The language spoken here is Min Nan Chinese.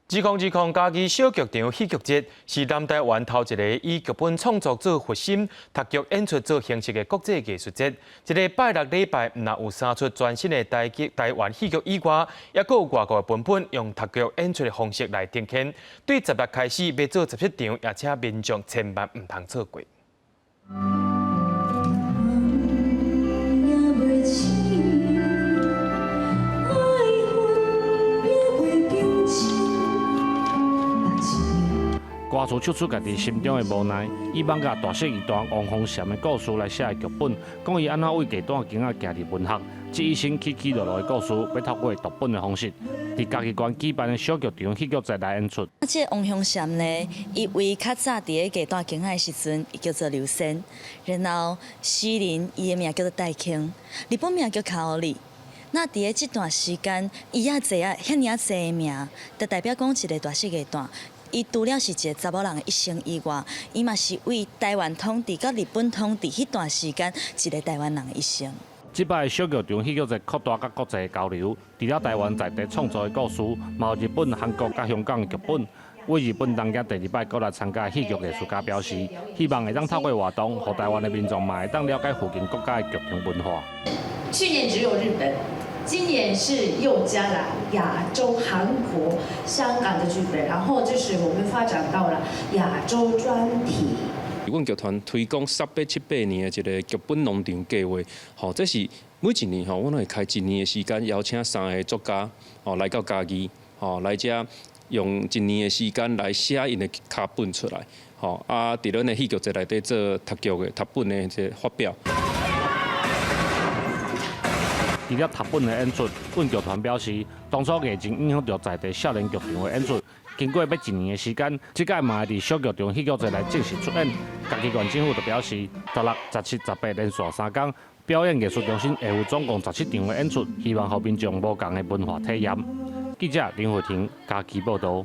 2020嘉義小劇場戲劇節是南台灣頭一個以劇本創作做核心、讀劇演出做形式的國際藝術節。這个拜六禮拜毋但有三齣全新的台劇台灣戲劇以外，猶閣有外國的文本用讀劇演出的方式來呈現。對十六開始欲做十七場，也請民眾千萬毋通錯過。歌詞唱出家己心中的無奈，以艋舺大細藝團王鳳嬋的故事來寫的劇本，講伊按怎為雞蛋羹仔行入文學，這一生起起落落的故事，欲透過讀本的方式，佇嘉義縣舉辦的小劇場戲劇節來演出。這個王鳳嬋呢，伊為較早佇咧雞蛋羹仔的時陣，伊叫做劉仙，然後詩人伊的名叫做戴卿，日本名叫卡奧里。那佇咧這段時間，伊遐濟啊，遐爾仔濟的名，就代表講一个大細藝團。伊除了是一个查某人的一生以外，伊嘛是為台灣統治佮日本統治彼段時間一个台灣人的一生。這擺小劇場戲劇節擴大佮國際交流，除了台灣在地創作的故事，嘛有日本、韓國佮香港的劇本。為日本東京第二擺過來參加戲劇藝術家表示，希望會當透過活動，予台灣的民眾嘛會當了解附近國家的劇場文化。去年只有日本。今年是又加了亞洲、韓國、香港的劇本，然後就是我們發展到了亞洲專題。阮劇團推廣十八七八年的一个劇本農場計劃，吼，這是每一年吼，阮會開一年的時間，邀請三个作家，吼來到嘉義，吼來遮用一年的時間來寫𪜶的腳本出來，吼啊，佇咱的戲劇節內底做讀劇的讀本的這个發表。除了讀本的演出，阮劇團表示，當初疫情影響著在地少年劇場的演出，經過欲一年的時間，這擺嘛會佇小劇場戲劇節來正式出演。嘉義縣政府就表示，十六、十七、十八連續三工，表演藝術中心會有總共十七場的演出，希望予民眾無仝的文化體驗。記者林慧婷嘉義報導。